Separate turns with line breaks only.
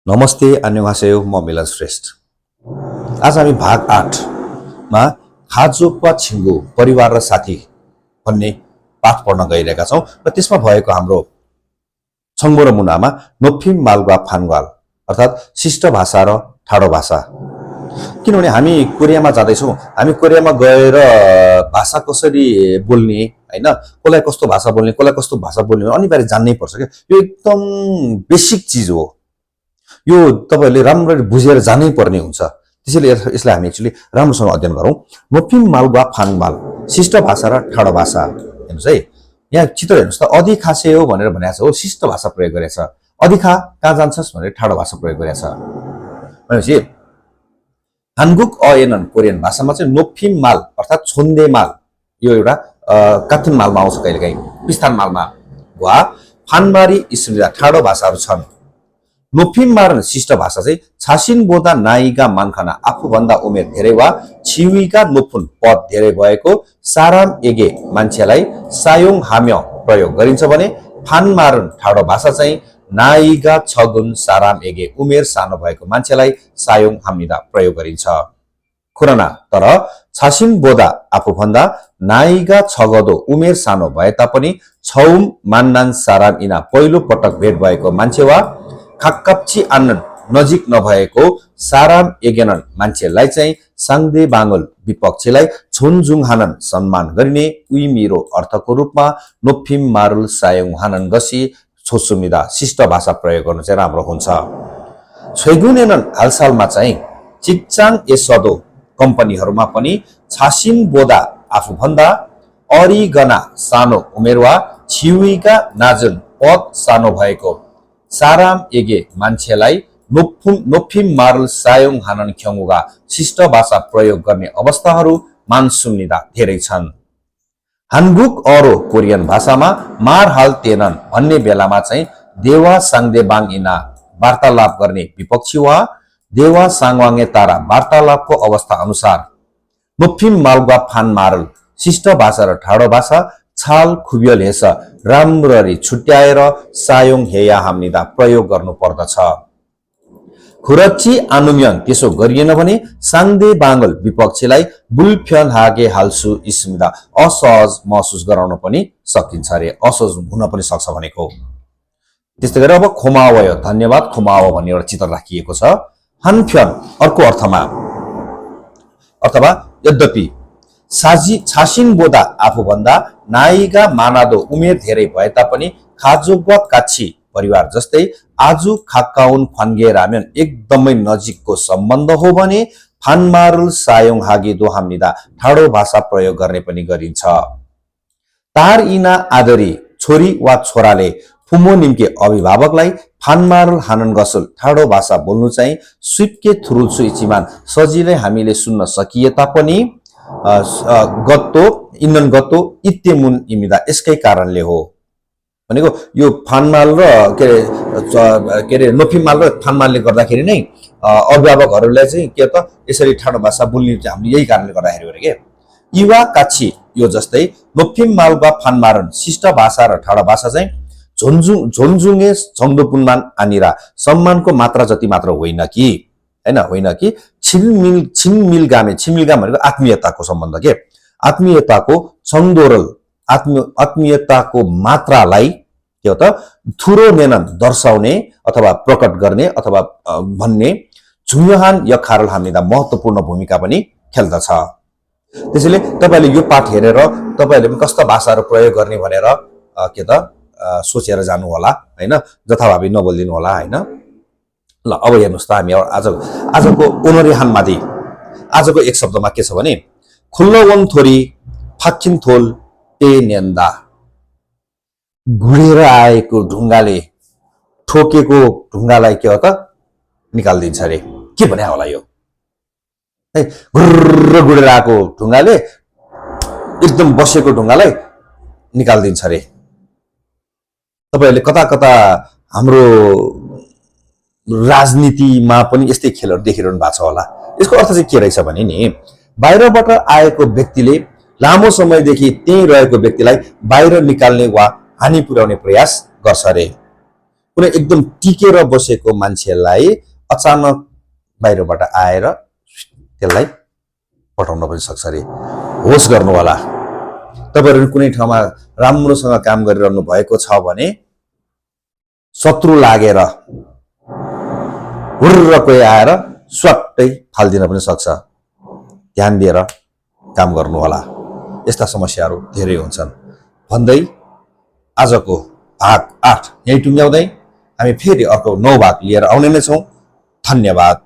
नमस्ते अन्यहासेयो म मिलन श्रेष्ठ। आज हामी भाग 8 मा खाजोपा छिङ्गु परिवार र साथी भन्ने पाठ पढ्न गइरहेका छौं र त्यसमा भएको हाम्रो छङ्गो र मुनामा नोफिम मालगा फानगाल अर्थात शिष्ट भाषा र ठाडो भाषा। किनभने हामी कोरियामा जाँदैछौँ, हामी कोरियामा गएर भाषा कसरी बोल्ने हैन, कसलाई कस्तो भाषा बोल्ने, कसलाई कस्तो भाषा बोल्ने अनिवार्य जान्नै पर्छ के। यो एकदम बेसिक चीज हो, यो तपाईहरुले राम्ररी बुझेर जानै पर्ने हुन्छ। त्यसैले यसलाई हामी एक्चुअली राम्रोसँग अध्ययन गरौँ। नोफिम मालगा फानगाल शिष्ट भाषा र ठाडो भाषा। हेर्नुस् है, यहाँ चित्र हेर्नुस् त, अधिखा से हो भनेर भनेको छ हो, शिष्ट भाषा प्रयोग गरेछ। अधिखा कहाँ जान्छस् भनेर ठाडो भाषा प्रयोग गरेछ। भनेपछि हानगुक अएनन कोरियन भाषामा चाहिँ नोफिम माल अर्थात छोन्दे माल, यो एउटा काथुन मालमा आउँछ, कहिलेकाहीँ पिस्तान मालमा वा फानमारी इस्मिदा ठाडो भाषाहरू छन्। नोफिम मारन शिष्ट भाषा चाहिँ छासिन बोदा नाइगा मानखाना आफूभन्दा उमेर धेरै वा छिविका नोफुन पद धेरै भएको साराम एगे मान्छेलाई सायोङ हाम्य प्रयोग गरिन्छ भने फानमारन ठाडो भाषा चाहिँ नाइगा छगुन साराम एगे उमेर सानो भएको मान्छेलाई सायोङ हाम्निदा प्रयोग गरिन्छ। खुरना तर छासिन बोदा आफूभन्दा नाइगा छगदो उमेर सानो भए तापनि छौम मान्नान साराम इना पहिलो पटक भेट भएको मान्छे वा खाक्काप्ची आनन नजिक नभएको साराम एगेनन मान्छेलाई चाहिँ साङ्दे बाङ्गल विपक्षीलाई छोनजुङ हानन सम्मान गरिने उइमिरो अर्थको रूपमा नोफिम मारुल सायोङ हानन गसी छोसुमिदा शिष्ट भाषा प्रयोग गर्नु चाहिँ राम्रो हुन्छ। छैगुनेनन हालसालमा चाहिँ चिकचाङ एसदो कम्पनीहरूमा पनि छासिन बोदा आफूभन्दा अरिगना सानो उमेर वा छिविका नाजुन पद सानो भएको साराम एगे मान्छेलाई नोफिम मारुल सायोङ हानन ख्यङ्गुगा शिष्ट भाषा प्रयोग गर्ने अवस्थाहरू मानसुम्निदा धेरै छन्। हानगुक अरो कोरियन भाषामा मार हाल तेनन भन्ने बेलामा चाहिँ देवा साङदे बाङ इना वार्तालाप गर्ने विपक्षी वा देवा साङवाङे तारा वार्तालापको अवस्था अनुसार नोफिम मालगा फान मारुल शिष्ट भाषा र ठाडो भाषा छाल खुबियल हेस राम्ररी छुट्याएर सायोङ हेया हाम्निदा प्रयोग गर्नु पर्दछ। खुरच्ची आनुम्यन त्यसो गरिएन भने साङ्दे बाङ्गल विपक्षीलाई बुलफ्यन हागे हाल्सु इस्मिदा असहज महसुस गराउन पनि सकिन्छ रे, असहज हुन पनि सक्छ भनेको। त्यस्तै गरेर अब खोमावय धन्यवाद खोमाव भन्ने एउटा चित्र राखिएको छ। हानफ्यन अर्को अर्थमा अथवा यद्यपि छासिन बोदा आफूभन्दा नाइगा मानादो उमेर धेरै भए तापनि खाजोग्वा काछी परिवार जस्तै आजु खाक्काउन फन्गे रामेन एकदमै नजिकको सम्बन्ध हो भने फानमारुल सायोङ हागिदो हाम्निदा ठाडो भाषा प्रयोग गर्ने पनि गरिन्छ। तार इना आदरी छोरी वा छोराले फुमो निम्के अभिभावकलाई फानमारुल हानन गसुल ठाडो भाषा बोल्नु चाहिँ स्विपके थुरुल्सु इचिमान सजिलै हामीले सुन्न सकिए तापनि गत्तो इन्नन गत्तो इत्यमुन इमिदा यसकै कारणले हो भनेको। यो फानमाल र के अरे नोफिम माल र फानमालले गर्दाखेरि नै अभिभावकहरूलाई चाहिँ के त यसरी ठाडो भाषा बोल्ने चाहिँ हामीले यही कारणले गर्दाखेरि हो के। इवा काछी यो जस्तै नोफिम मालगा फानमारन शिष्ट भाषा र ठाडो भाषा चाहिँ झोनजुङे झङ्दोपुनमान आनिरा सम्मानको मात्रा जति मात्र होइन कि, होइन कि छिनमिलगाम भनेको आत्मीयताको सम्बन्ध के, आत्मीयताको छङ्दोरल आत्मीयताको मात्रालाई के हो त थुरो नेनन दर्शाउने अथवा प्रकट गर्ने अथवा भन्ने झुयहान यखारल हामीदा महत्त्वपूर्ण भूमिका पनि खेल्दछ। त्यसैले तपाईले यो पाठ हेरेर तपाईले पनि कस्ता भाषाहरू प्रयोग गर्ने भनेर के त सोचेर जानु होला, हैन, जथाभावी नबोल्दिनु होला, हैन। ल अब हेर्नुस् त, हामी आजको ओनरी हानमादी आजको एक शब्दमा के छ भने खुल्लवन थोरी फाकिन थोल टे नेन्दा। गुडेर आएको ढुङ्गाले ठोकेको ढुङ्गालाई के हो त निकाल्दिन्छ रे। के भने होला यो है, गुर्र गुडेर आएको ढुङ्गाले एकदम बसेको ढुङ्गालाई निकाल्दिन्छ रे। तपाईहरुले कता कता हाम्रो राजनीतिमा पनि यस्तै खेलहरू देखिरहनु भएको छ होला। यसको अर्थ चाहिँ के रहेछ भने नि, बाहिरबाट आएको व्यक्तिले लामो समयदेखि त्यही रहेको व्यक्तिलाई बाहिर निकाल्ने वा हानि पुर्याउने प्रयास गर्छ रे। कुनै एकदम टिकेर बसेको मान्छेलाई अचानक बाहिरबाट आएर त्यसलाई पठाउन पनि सक्छ अरे। होस गर्नु होला। तपाईहरु कुनै ठाउँमा राम्रोसँग काम गरिरहनु भएको छ भने शत्रु लागेर हुर्र कोही आएर स्वाट्टै फाल्दिन पनि सक्छ। ध्यान दिएर काम गर्नु होला। यस्ता समस्याहरू धेरै हुन्छन् भन्दै आजको भाग 8 यही टुङ्ग्याउँदै हामी फेरि अर्को 9 भाग लिएर आउने नै छौं। धन्यवाद।